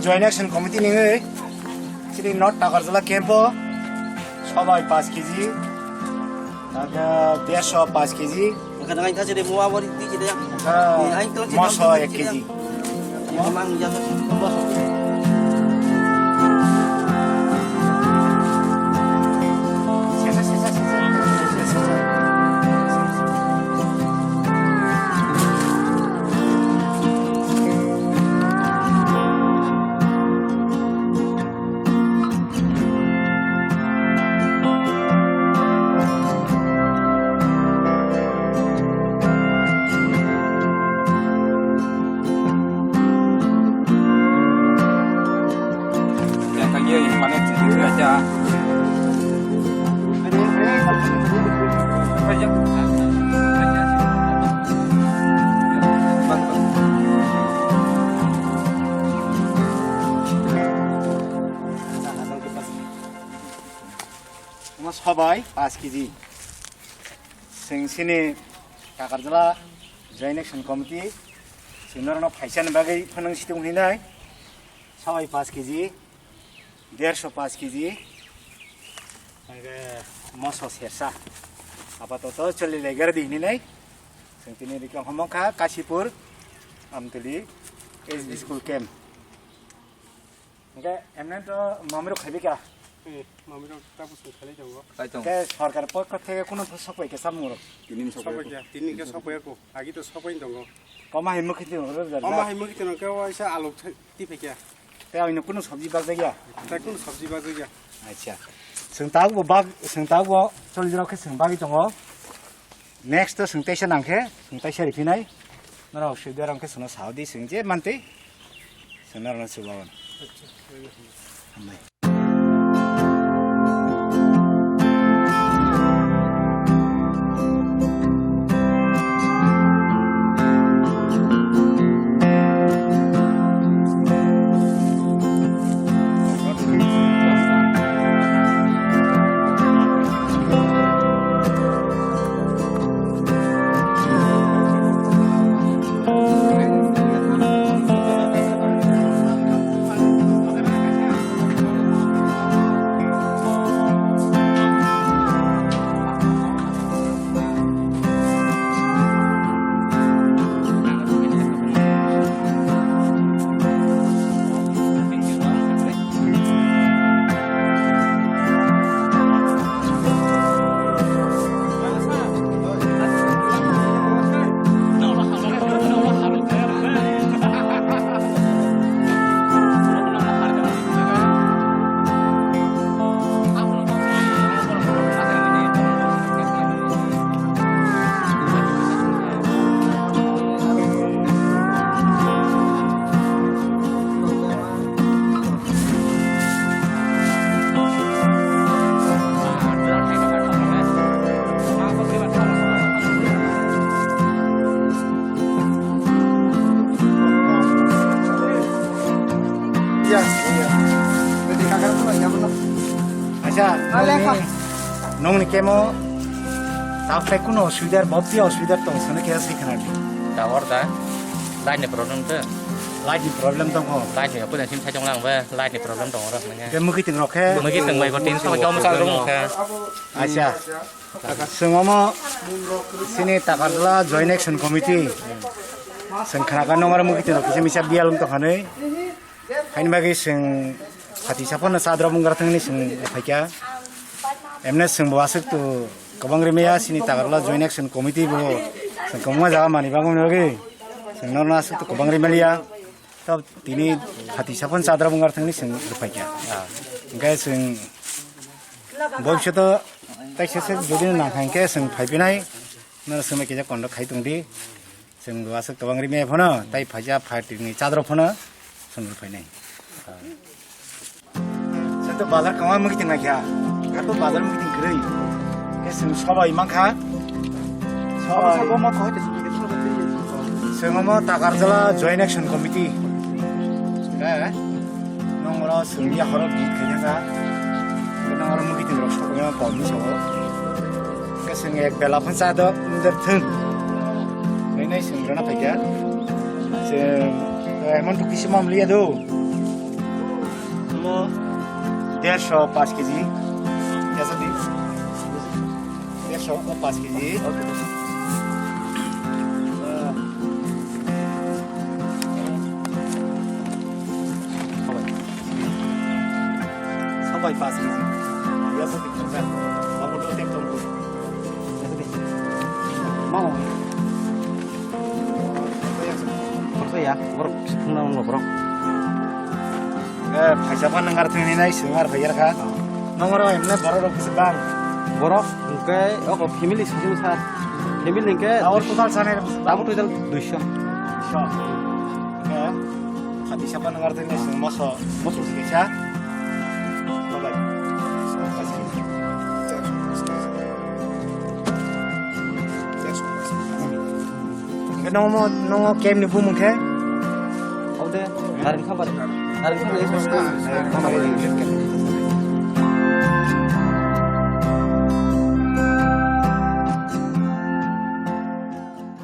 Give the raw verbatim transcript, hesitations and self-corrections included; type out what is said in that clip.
Joint Action Committee ningwi chini North Takarjala camp o sobai paanch kg, age dersho paanch kg, moso ek kg. Omo sobai paanch kg. Chwng chini Takarjala Joint Action Committee chwng norokno phaisani bagwi phwnang si tong hinai. Sobai paanch kg, dersho paanch kg, hwnkhe moso sersa. Apatoto choli legar di hinai. Chwng tini rikha homokha Kasipur Amtuli S D school camp. Hwnkhe emne to mamirok khaibai kha. Eh, mamirok tabuk se khalai tongo. Khe sorkar pokho theke kuno sok pai khe samung rok. Tini sok pai kha, tini khe sok pai kho. Agi to sok pai tongo. Koma hai mukhi tino rok. Koma hai mukhi tino khe waisa alok thai. Ti phai kya? Tei ang kuno sabji bag jagya? Tei kuno sabji bag jagya? Acha. Seng tag bo bag, seng tag bo choli jora khe seng bagi tongo. Next to seng taisa nang khe, seng taisa riphinai. Nara osubida rang khe seno saudi seng je manti. Seng nara subawan. Hambai. Acha, nongni kemo tak phai kuno osubidar, bopti osubidar tong sano khe sai khana di. Tower da, light ni problem to. Light ni problem tong kho. Light ni apun sim sai tong lang ba, light ni problem tong ro nanya. Ke mukhi ting rok khe. Mukhi ting mai ko tin sama kau masa rung kha. Acha. Seng omo sini Takarjala Joint Action Committee. Seng khana ka nongara mukhi ting rok kisa misa bial ung to khanai. Haini bagwi chwng khati saphano chadra bwngwra thangni chwng phaikha. Emne chwng bo aswk to kwbang rimaya sini Takarjala Joint Action Committee bo chwng kwbangma jaga mani bagwi bagwi chwng norno aswk to kwbang rimaliya. To tini khati saphano chadra bwngwra thangni chwng phaikha. Hwnkhe chwng bhobishoto taisa se jodi nang kha hwnkhe chwng phaipinai. Norok chwngno kisa contact khai tongdi. Chwng bo aswk kwbang rimaya phano, tai phaisa phaitini chadro phano chwng rw phainai. Chwng to bazar kwma mukhi tongnaikha. Hato bazar mukhi tong kwrwi. Khe chwng sobai mankha. Sobai. Chwng omo Takarjala Joint Action Committee. Khe nongro chwng ya horo git khaijak. Khe nongro mukhi tong rok sobai ma pom ni sobo. Khe chwng ek bela phan cha do, wngdar thung. Nai nai chwng rwna phaikha. Chwng, eh, emon to kisi mam liya do. Dersho pas keji. Yasa di. Dersho o pas keji. Sabai pas keji. Yasa di. Kamu dua tim tunggu. Mau. Borok ya, borok sukung na borok. Eh, phaisa pa nangar thwini nai sumar phai yarkha. Nongoro emne borok rok bisi bang. Borok hwnkhe oko family sising sa. Family hwnkhe Awar total sanai rok bisi bang. Abo total duisho. Duisho. Eh, phaisa pa nangar thwini sung moso. Moso sikisa. Bye bye. Nongo, nongo camp ni bumung khe? Ode, narin khabar. Narin khabar.